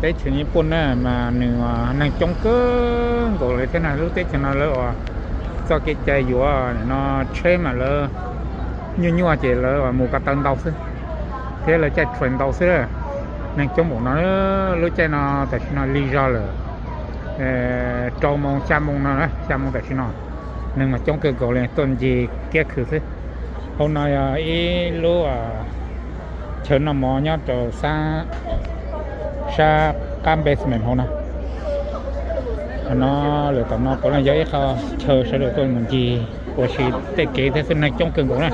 Teb chaws Nyij Pooj na mas nws neeg coob kawg nkaus li thiab na. Lub teb chaws no lawv uas txoj kev cai yuav no tsheb mas lawv nyuaj nyuaj ces lawv mus ko taw ntau xwb, thiab lawv caij train ntau xwb. Neeg coob npaum no, lub caij no tam sim no lig zog lawm, rau moos xya moos no, xya moos tam sim no neeg mas coob kawg nkaus li tuaj ncig kiab khw xwb. Hauv no yog ib lub chaw noj mov nyob rau sab qab basement hauv no. Qhov no lawm tom no puav leej yog ib qho chaw sawv daws tuaj mus ncig ua si tej kev thiab xwb, neeg coob kawg nkaus na.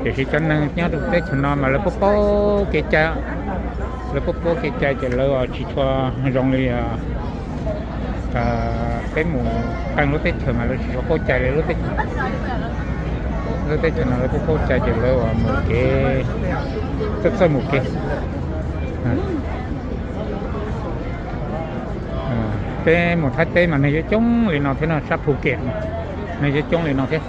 Tiam sis cov neeg nyob rau teb chaws no mas lawv paub paub kev cai, lawv paub paub kev cai ces lawv tsis tshua zoo li peb mus qee lub teb chaws mas lawv tsis tshua paub cai li. Lub teb chaws no lawv paub paub cai ces lawv mus kev, txawj txawj mus kev. Peb mus Thaib teb mas neeg yuav coob li no thiab no, sab Phuket mas neeg yuav coob li no thiab.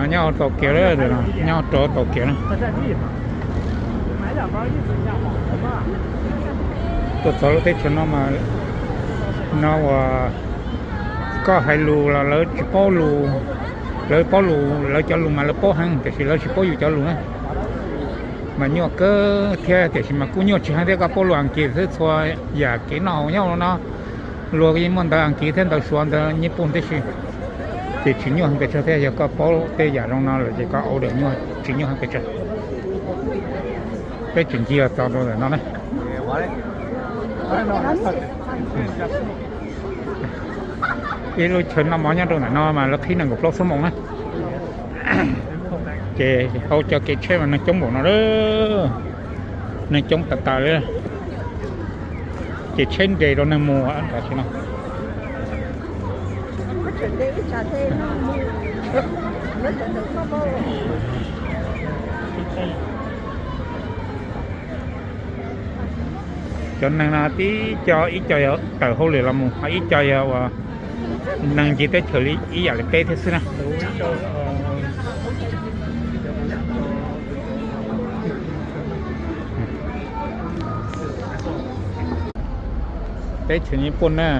No nyob hauv Tokyo, nyob rau Tokyo na. Tuaj txog lub teb chaws no mas no uas koj hais lus los lawv tsis paub lus, lawv paub lus, lawv cov lus mas lawv paub heev tiam sis lawv tsis paub yus cov lus na. Mas nyuaj kawg thiab tiam sis mas kuj nyuaj tsis heev thiab, koj paub lus Askiv xwb, txhua yam kev noj haus nyob hauv no luag yeej muaj ntawv Askiv thiab ntawv Suav ntawv Nyij Pooj tib si, ces tsis nyuaj heev pes tsawg thiab. Yog koj paub tej yam zoo no lawm ces koj order nyuaj, tsis nyuaj heev pes tsawg. Peb tseem ncig los txog rau ntawm no na. Ib lub chaw noj mov nyob rau ntawm no mas lawv qhib nees nkaum plaub xuab moos na. Ces hauv cov kev tsheb mas neeg coob npaum no lawm, neeg coob tas tas li. Ces tsheb nres rau neeg mus tam sim no. Cov neeg no tib co, ib co yog tawm hauj lwm los mus, ho ib co yog uas neeg ncig teb chaws li ib yam li peb thiab xwb na. Teb chaws Nyij Pooj na,